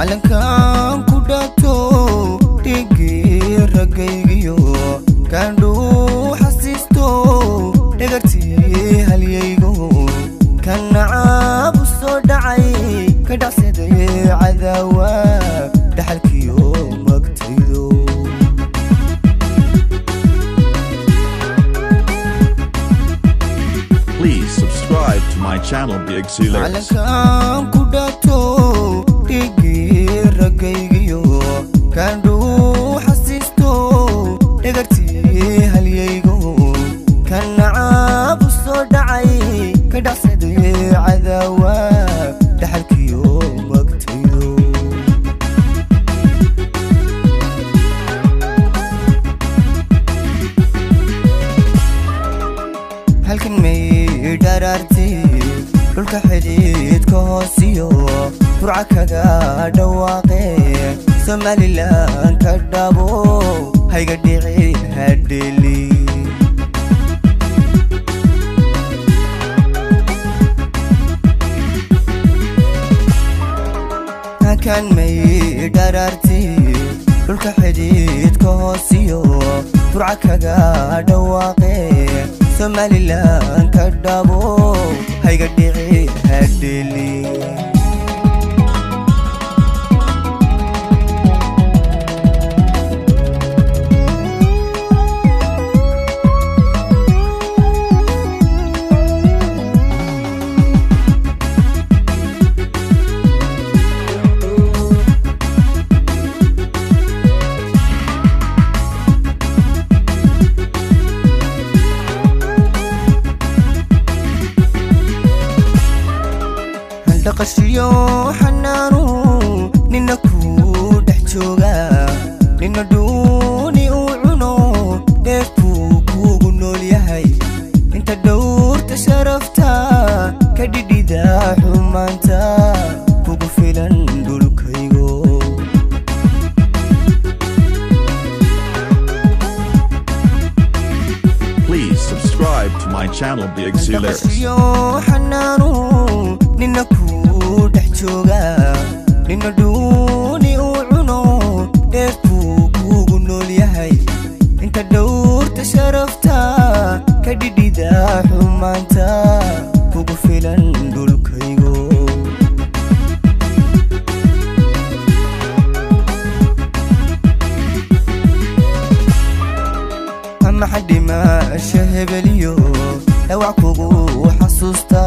Calankan ku dhato dhigii ragaygiyo kandhuu xasiisto dhagartii halyaygo kan nacaabu soo dhacay ka dhacsaday cadaawa dhaxalkiyo magtaydo. Please subscribe to my channel Big C Lyrics. Calankan ku dhato dhigii ragaygiyo kandhuu xasiisto dhagartii halyaygo kan nacaabu soo dhacay ka dhacsaday cadaawa dhaxalkiyo magtaydo. Halkan may dharaartay dhulka xidhiidka hoosiyo Burca kaga dhawaaqe Somalilan ka dhabo hayga dhici hadheli. Halkan may dharaartay dhulka xidhiidka hoosiyo Burca kaga dhawaaqe Somalilan ka dhabo hayga dhici hadheli. Dhaqashiyo xanaanu nina ku dhex jooga nina dhuuni uu cuno dheefbuu kugu nool yahay inta dhowrta sharafta ka dhidhida xumaanta kugu filan dhulkaygo. Please subscribe to my channel Big C Lyrics. Dhaqashiyo xanaanu nina ku dhex jooga nina dhuuni uu cuno dheefbuu kugu nool yahay inta dhowrta sharafta ka dhidhida xumaanta kugu filan dhulkaygo. Ama xadhimaasha hebeliyo dhawac kugu xasuusta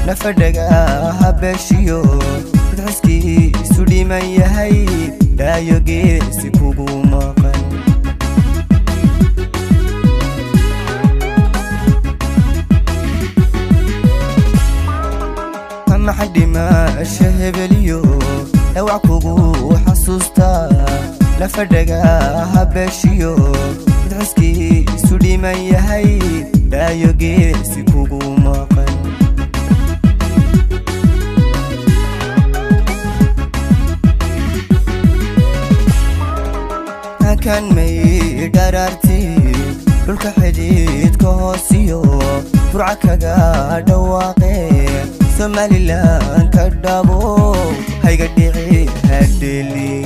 nafadhaga habeeshiyo mid xiskiisu dhiman yahay dhaayo geesi kugu maqan. Ama xadhimaasha hebeliyo dhawac kugu xasuusta nafadhaga habeeshiyo mid xiskiisu dhiman yahay dhaayo geesi kugu maqan. Halkan may dharaartay dhulka xidhiidka hoosiyo Burca kaga dhawaaqe Somalilan ka dhabo hayga dhici hadheli.